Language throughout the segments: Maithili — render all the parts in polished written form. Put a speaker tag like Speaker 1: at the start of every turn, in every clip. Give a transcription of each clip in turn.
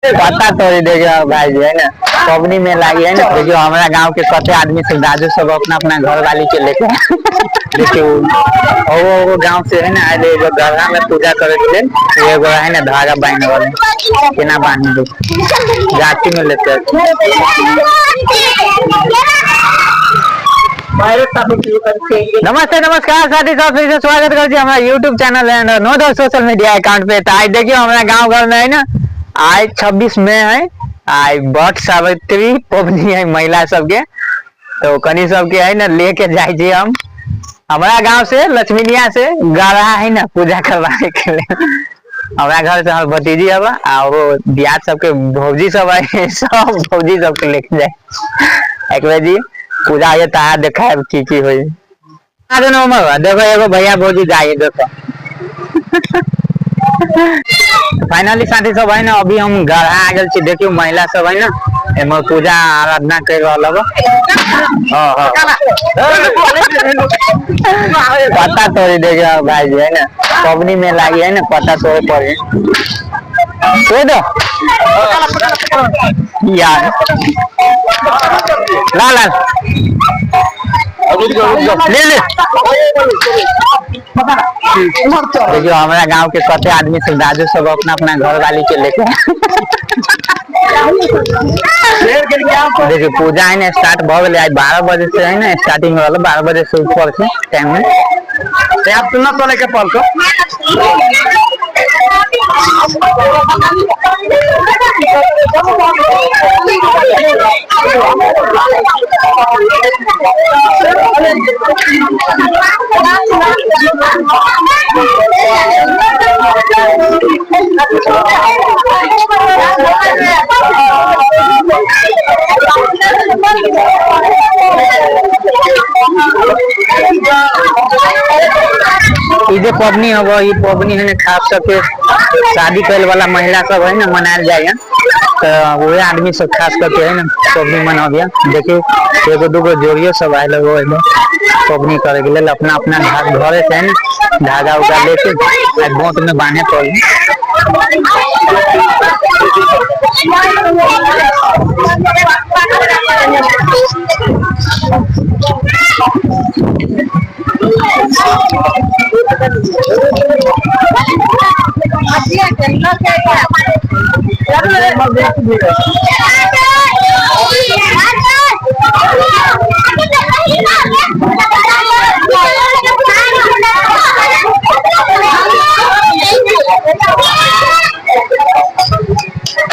Speaker 1: पता तोड़ी देखियो भाई जी है ना, पबनी में लागी है ना। देखियो हमारा गांव के कते आदमी सब दादू सब अपना अपना घर वाली के लेके देखियो ओ गांव से है ना आए एगो गढ़ा में पूजा करे के लेल एगो है ना धागा बांधे वाले केना बांध दो जाति में लेते हैं। नमस्ते नमस्कार साथी सब, फिर से स्वागत कर छी हमारा YouTube channel and no दर सोशल मीडिया अकाउंट पे। तो आज देखियो हमारा गांव घर में है ना, आज 26 मई है, आज वट सावित्री पबनी है महिला सबके। तो कनी सबके है ना लेके जाए छी हम हमारा गांव से लक्ष्मीनिया से गढ़ा है ना पूजा करवाने के लिए। हमारा घर से हमार भतीजी हवा आ वो दियाद सबके भौजी सब है, सब भौजी सबके लेके जाए। एक बेर जी पूजा है ता देखाए की की होई। आ ना उमर देखो एगो भैया भौजी जाए देखो। फाइनली साथी सब है ना अभी हम गढ़ा आ गेल छी। देखियो महिला सब है ना एमे पूजा आराधना कर रहल हब। हाँ हाँ पता तोड़ी देखियो भाई जी है ना, पबनी में लागी है ना पता तोड़े पड़े तोड़ दो यार लाल लाल ले ले। देखियो हमारा गांव के कते आदमी सब दादू सब अपना अपना घर वाली के लेके देखियो पूजा है ना स्टार्ट भ गेलै। आज 12 बजे से है ना स्टार्टिंग रहल, 12 बजे से ऊपर से टाइम में।
Speaker 2: आप सुनना चले के पल को
Speaker 1: ई जे पबनी हब, ई पबनी है ना खास करके शादी करे वाला महिला सब है ना मनायल जाए है, तो वही आदमी सब खास करके है ना पबनी मनाबिया। देखियो एगो दूगो जोड़ियो सब आयल हो एमे पबनी करे के लेल, अपना अपना घरे से है ना धागा उगा लेके आ गोंत में बांधे पड़ी।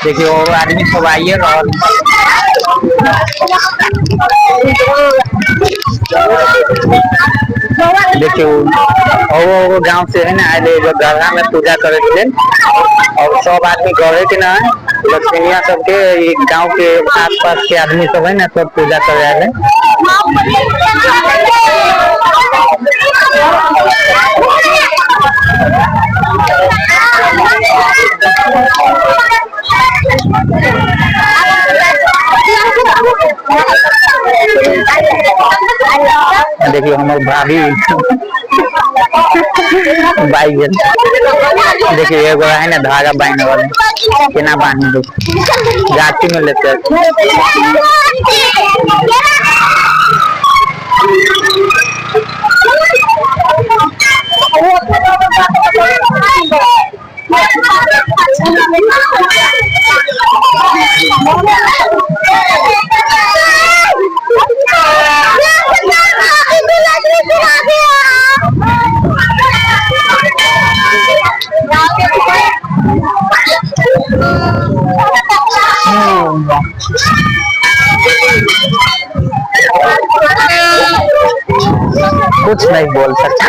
Speaker 1: देखियो और आदमी सब आइए रहल। देखियो और गांव से है ना आए एगो गढ़ा में पूजा करे के लेल और सब आदमी गढ़े के ना लक्ष्मीनिया सबके गांव के आस पास के आदमी सब है ना सब पूजा करे आए। देखियो हमार भाभी बाइक गेल। देखियो एगो है ना धागा बांधे वाले केना बांध दो जाति में लेते हैं। कुछ नहीं बोल सकता।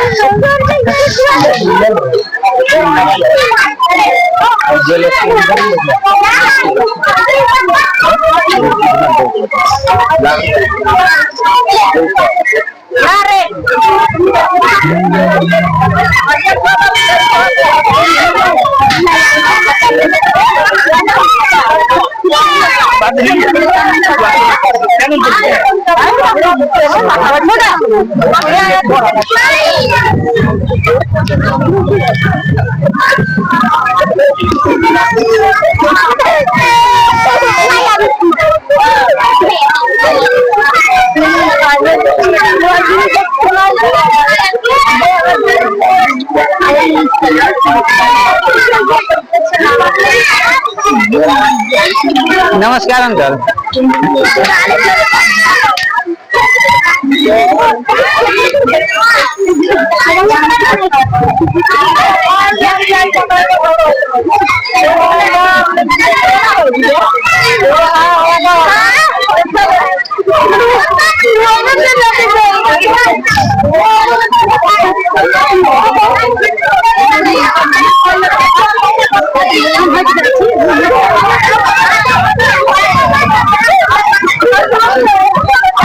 Speaker 1: नमस्कार अंकल।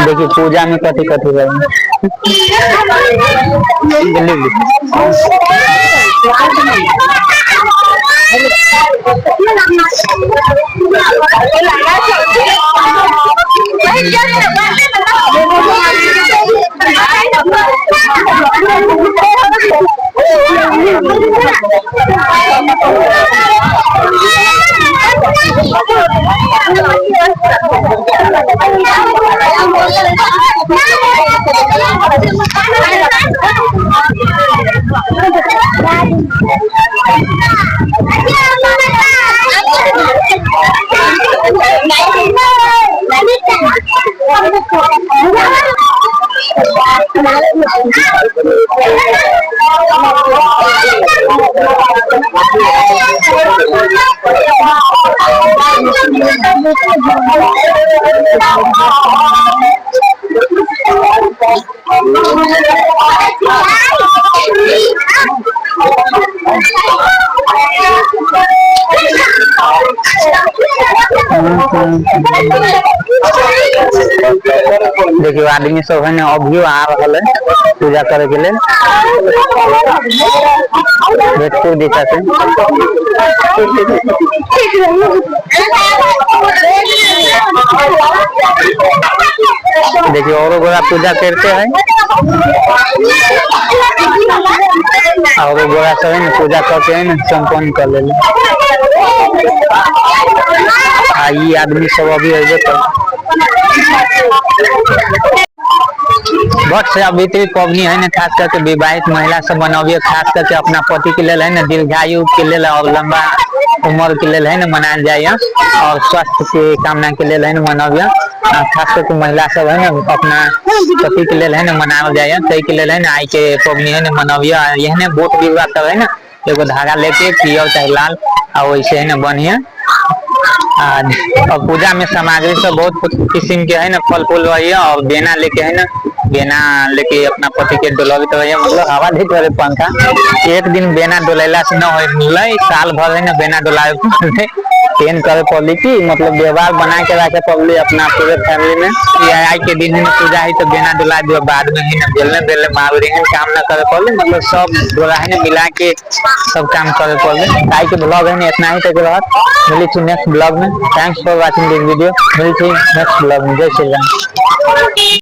Speaker 1: देखिए पूजा में कथी कथी है। देखियो आदमी सब है ना, अभियो आ रहल है पूजा करे के लेल भोजपुर दिशा से। देखियो औरो गोरा पूजा करते हैं, और गोरा सब है ना पूजा करके है ना संपन्न कर ले। आ ई आदमी सब अभी है पर वट सावित्री पबनी है ना, खास करके विवाहित महिला सब मनबिए, खास करके अपना पति के लेल है ना दीर्घायु के लेल और लंबा उम्र के लेल है ना मनायल जाइए और स्वास्थ्य के कामना के लेल है ना मनबिए। खास करके महिला सब है ना अपना पति के लेल है ना मनायल जाइए, ताहि के लेल है ना आई के पबनी है ना मनबिए। एहने बोट विवाह सब है ना एगो धागा लेके पियर चाहे लाल आ वैसे है ना बढ़िया। और पूजा में सामग्री सब बहुत किस्म के है ना, फल फूल रही है और बेना लेके है ना, बेना लेके अपना पति के डोलावित रही है, मतलब हवा देते रहे पंखा। एक दिन बेना डोलैला से न होय, साल भर है ना बेना डोलावे पड़ले, पेन करे पड़ली की मतलब व्यवहार बना के रखे पड़ली अपना पूरे फैमिली में। आई के दिन है ना पूजा है तो बेना डोला दियो, बाद में है ना बेलने बेलने मार रहे हैं, काम न करे पड़ले, मतलब सब डोला है ना मिला के सब काम करे पड़ले। आई के ब्लॉग है ना इतना ही तक रहत, मिली छी नेक्स्ट ब्लॉग में। Thanks for watching this video, मिली छी नेक्स्ट ब्लॉग में। जय श्री राम।